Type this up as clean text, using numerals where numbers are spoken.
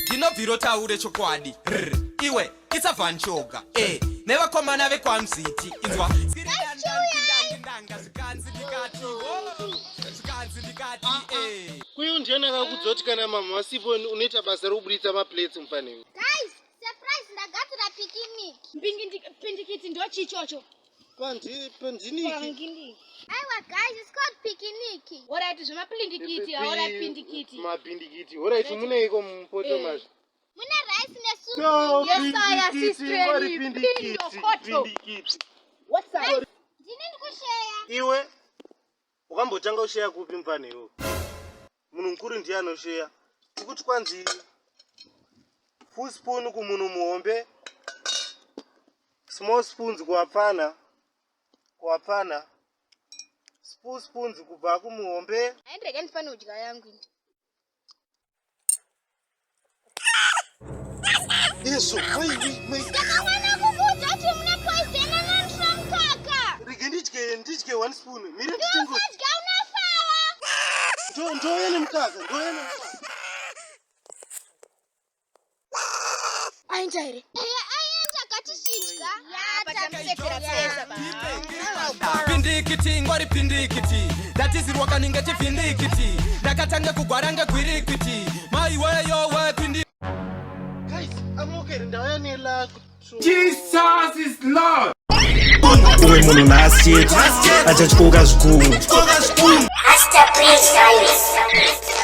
Ndinobviro taure chokwadi. Rr, iwe it's a Van Choga. Eh, nevakomana vekwamziti. Inzwa. Ndanga zvikanzi ndikati. Oh, zvikanzi ndikati. Eh. Kuyu ndiani akakudza kuti kana mama vasipo unoita basa rekuburitsa maplates mufanemi? Guys, surprise ndagadzira pikiniki. Pindikiti ndochichocho. Pandi pandiniki. Aiwa guys, it's called pikiniki. Alright, zvemapindikiti, aora pindikiti. Mapindikiti. Alright, muneiko mupoto Eh. mazvo? Mune rice nesupu. No, Yes, I pindikiti, assist ngori you. pindikiti, Pindo, koto. pindikiti. What's up? Ndini ndikusheya. Iwe wakambotanga kusheya kupi mfana iwe? Munhu mukuru ndiye anosheya. Ukuti kwanzi full spoon kumunhu muhombe, small spoons kuwapfana, kuwapfana, spoon spoons kubva kumuhombe. Haindirege ndifane kudya yangu ini. Izvo, mai, mai, mai. Ndakawana kukuudza kuti mune poison anondifa mukaka. Rege ndidye, ndidye one spoon. Mire nditengo. Usadya unofawa. Ndo ndouya nemukaka, ndouya nemukaka. Aenda here? Eya aenda katichidya. Pindikiti ngwari pindikiti ndatizirwa kaninge chipindikiti ndakatanga kugwara ngegwirikwiti maiweyo wepindi. Guys, I'm okay. Ndauya nelaku. Jesus is Lord. Umwe munhu nhasi chete achatyoka zvikumwe. Master Prince.